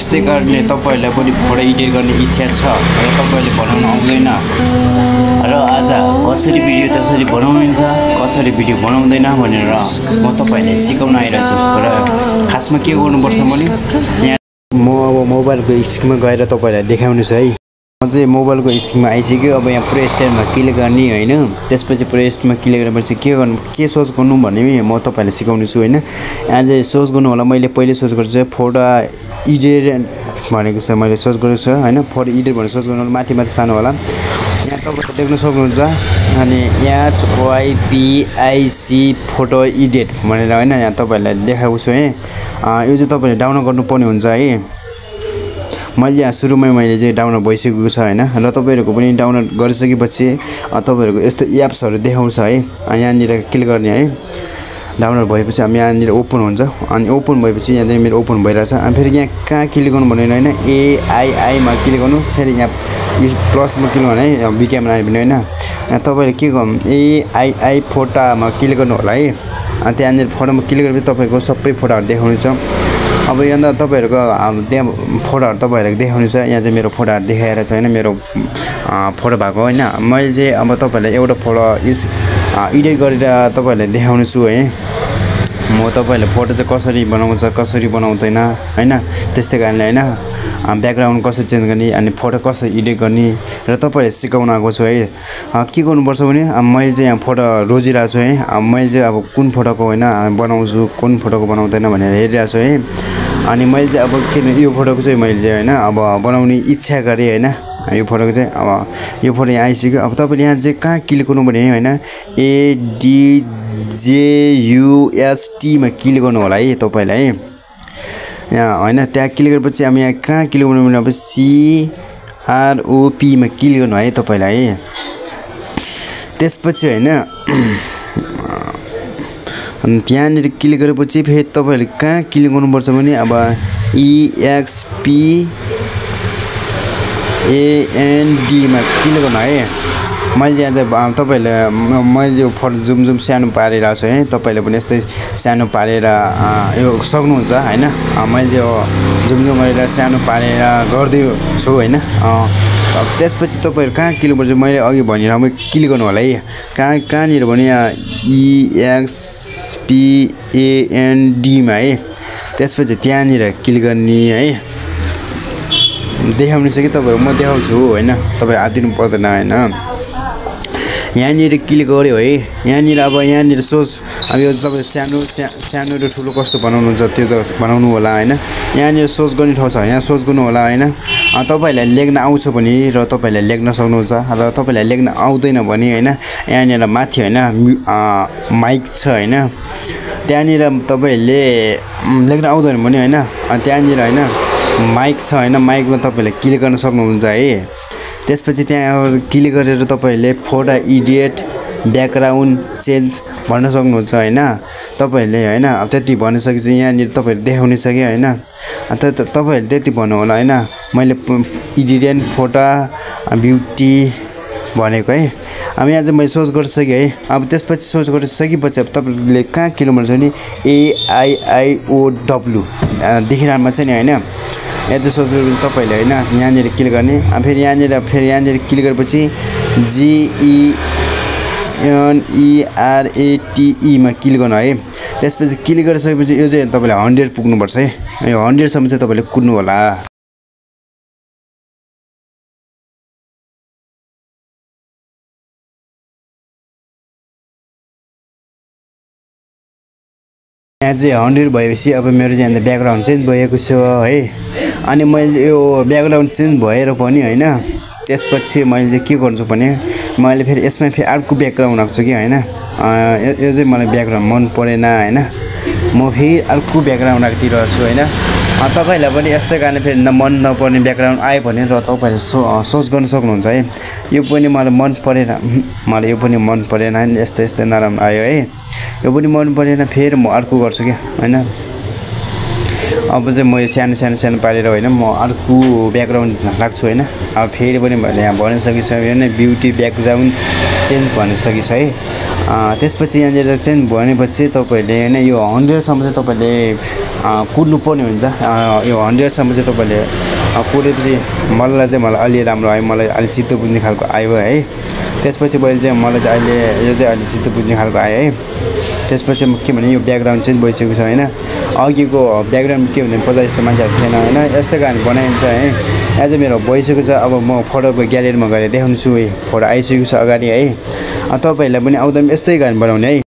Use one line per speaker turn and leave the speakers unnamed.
त्यस्तै कारणले तपाईहरुलाई पनि फोटो एडिट गर्ने इच्छा छ र तपाईहरुले बनाउन आउँदैन र आज कसरी भिडियो त्यसरी बनाउनुहुन्छ कसरी भिडियो बनाउँदैन भनेर म तपाईहरुलाई सिकाउन आइरहेको छु र खासमा के गर्नुपर्छ भने यहाँ म अब मोबाइलको स्क्रिनमा गएर तपाईहरुलाई देखाउने छु है म चाहिँ मोबाइलको स्क्रिनमा आइसक्यो अब यहाँ प्ले स्टोरमा क्लिक गर्ने हैन त्यसपछि प्ले स्टोरमा क्लिक गरेपछि के सर्च गर्नु भन्ने म तपाईहरुलाई सिकाउने छु हैन यहाँ चाहिँ सर्च गर्नु होला मैले पहिले सर्च गर्छु फोटो एडिट भनेको छ मैले सर्च गरेको छु हैन फोटो एडिट भनेर सर्च गर्नु माथि सानो होला यहाँ तपाईहरुले देख्न सक्नुहुन्छ अनि यहाँ YPIC फोटो एडिट भनेर हैन यहाँ तपाईहरुलाई देखाएको छु है यो चाहिँ तपाईहरुले डाउनलोड गर्नुपर्ने हुन्छ है मैले यहाँ सुरुमै मैले चाहिँ डाउनलोड भइसकेको छ हैन र तपाईहरुको पनि डाउनलोड गरिसकेपछि तपाईहरुको यस्तो एप्सहरु देखाउँछ है यहाँनिर क्लिक गर्ने है डाउनलोड भएपछि हामी यहाँनिर ओपन हुन्छ अनि ओपन भएपछि यहाँ चाहिँ मेरो ओपन भइरहेछ अनि फेरि यहाँ कहाँ क्लिक गर्नु भन्ने हैन AII मा क्लिक गर्नु फेरि यहाँ प्लसमा क्लिक गर्नु है बी क्यामेरा भन्ने हैन यहाँ तपाईहरुले के गर्नु AII फोटोमा क्लिक गर्नु होला है अनि त्यहाँनिर फोटोमा क्लिक गरेपछि तपाईको सबै फोटोहरु देखाउनेछ अब यहाँ तपाईहरुको त्यहाँ फोटोहरु तपाईहरुले देखाउने छ यहाँ चाहिँ मेरो फोटोहरु देखाएर छ हैन मेरो फोटो भएको हैन मैले चाहिँ अब तपाईहरुलाई एउटा फोटो एडिट गरेर तपाईहरुलाई देखाउने छु है म तपाईहरुले फोटो चाहिँ कसरी बनाउँछ कसरी बनाउँदैन हैन त्यस्तै कारणले हैन ब्याकग्राउन्ड कसरी चेन्ज गर्ने अनि फोटो कसरी एडिट गर्ने र तपाईहरुले सिकाउन आएको छु है के गर्नुपर्छ भने मैले चाहिँ यहाँ फोटो रोजिरहेको छु है मैले चाहिँ अब कुन फोटोको हैन बनाउँछु कुन फोटोको बनाउँदैन भनेर हेरिरहेको छु है अनि मैले चाहिँ अब किन यो फोटोको चाहिँ मैले चाहिँ हैन अब बनाउने इच्छा गरे हैन यो फोटोको चाहिँ अब यो फोटो यहाँ आइसक्यो अब तपाईले यहाँ चाहिँ कहाँ क्लिक गर्नु भने हैन ADJUST मा क्लिक गर्नु होला है तपाईलाई है यहाँ हैन त्यहाँ क्लिक गरेपछि हामी यहाँ कहाँ क्लिक गर्नु भने अब CROP मा क्लिक गर्नु है तपाईलाई है त्यसपछि हैन अनि त्यहाँनिर क्लिक गरेपछि फेरि तपाईहरुले कहाँ क्लिक गर्नुपर्छ भने अब EXPAND मा क्लिक गर्नु है मैले यहाँ तपाईहरुले मैले यो फोटो जुम सानो पारेर छु है तपाईहरुले पनि यस्तै सानो पारेर यो सक्नुहुन्छ हैन मैले यो जुम गरेर सानो पारेर गर्दै छु हैन अब त्यसपछि तपाईहरु कहाँ क्लिक गर्छ मैले अघि भनिरामै क्लिक गर्नु होला है कहाँनिर भने यहाँ EXPAND मा है त्यसपछि त्यहाँनिर क्लिक गर्ने है देखाउनु छ कि तपाईहरु म देखाउँछु हैन तपाईहरु आदिनु पर्दैन हैन यहाँनिर क्लिक गर्यो है यहाँनिर अब यहाँनिर सोच अब यो तपाईहरु सानो र ठुलो कस्तो बनाउनुहुन्छ त्यो त बनाउनु होला हैन यहाँनिर सोच गर्ने ठाउँ छ यहाँ सोच गर्नु होला हैन तपाईहरुलाई लेख्न आउँछ भने र तपाईहरुले लेख्न सक्नुहुन्छ र तपाईहरुलाई लेख्न आउँदैन भने हैन यहाँनिर माथि हैन माइक छ हैन त्यहाँनिर तपाईहरुले लेख्न आउँदैन भने हैन त्यहाँनिर हैन माइक छ हैन माइकमा तपाईहरुले क्लिक गर्न सक्नुहुन्छ है त्यसपछि त्यहाँ क्लिक गरेर तपाईहरुले फोटो एडिट ब्याकग्राउन्ड चेन्ज भन्न सक्नुहुन्छ हैन तपाईहरुले हैन अब त्यति भन्न सकेपछि यहाँनिर तपाईहरु देखाउने छ कि हैन तपाईहरुले त्यति भन्नु होला हैन मैले एडिट फोटो ब्युटी भनेको है अब यहाँ चाहिँ मैले सोच गरिसकेँ है अब त्यसपछि सोच गरिसकेपछि अब तपाईहरुले कहाँ क्लिक गर्नुहुन्छ भने AIIOW देखिरहेमा छ नि हैन यति सोच्नु तपाईहरुले हैन यहाँनिर क्लिक गर्ने फेरि यहाँनिर क्लिक गरेपछि GENERATE मा क्लिक गर्नु है त्यसपछि क्लिक गरिसकेपछि यो चाहिँ तपाईले 100 पुग्नु पर्छ है यो 100 सम्म चाहिँ तपाईले कुद्नु होला यहाँ चाहिँ 100 भएपछि अब मेरो चाहिँ ब्याकग्राउन्ड चेन्ज भएको छ है अनि मैले यो ब्याकग्राउन्ड चेन्ज भएर पनि हैन त्यसपछि मैले चाहिँ के गर्छु भने मैले फेरि यसमा फेरि अर्को ब्याकग्राउन्ड राख्छु कि हैन यो चाहिँ मलाई ब्याकग्राउन्ड मन परेन हैन म फेरि अर्को ब्याकग्राउन्ड राखिदिरहेको छु हैन तपाईहरुलाई पनि यस्तै कारणले फेरि मन नपर्ने ब्याकग्राउन्ड आयो भने र तपाईहरुले सोच गर्न सक्नुहुन्छ है यो पनि मलाई मन परेन मलाई यो पनि मन परेन हैन यस्तै नराम्रो आयो है यो पनि मन परेन फेरि म अर्को गर्छु के हैन अब चाहिँ म सानो पारेर हैन म अर्को ब्याकग्राउन्ड राख्छु हैन अब फेरि पनि मैले यहाँ भन्न सकिन्छ हैन ब्युटी ब्याकग्राउन्ड चेन्ज भन्न सकिन्छ है त्यसपछि यहाँनिर चाहिँ भनेपछि तपाईँले होइन यो 100सम्म चाहिँ तपाईँले कुद्नु पर्ने हुन्छ। यो 100सम्म चाहिँ तपाईँले कुदेपछि मलाई अलि राम्रो आयो, मलाई अलि चित्त बुझ्ने खालको आयो है। त्यसपछि मैले चाहिँ मलाई चाहिँ अहिले यो चाहिँ अलि चित्त बुझ्ने खालको आयो है। त्यसपछि के भने यो ब्याकग्राउन्ड चेन्ज भइसकेको छ होइन। अघिको ब्याकग्राउन्ड के भन्दा 50 जस्तो मान्छेहरू थिएन होइन। यस्तो कारण बनाइन्छ है। यहाँ चाहिँ मेरो भइसकेको छ। अब म फोटोको ग्यालेरीमा गएर देखाउँछु है। फोटो आइसकेको छ अगाडि है। तपाईँहरूलाई पनि आउँदा पनि यस्तै कारण बनाउने है।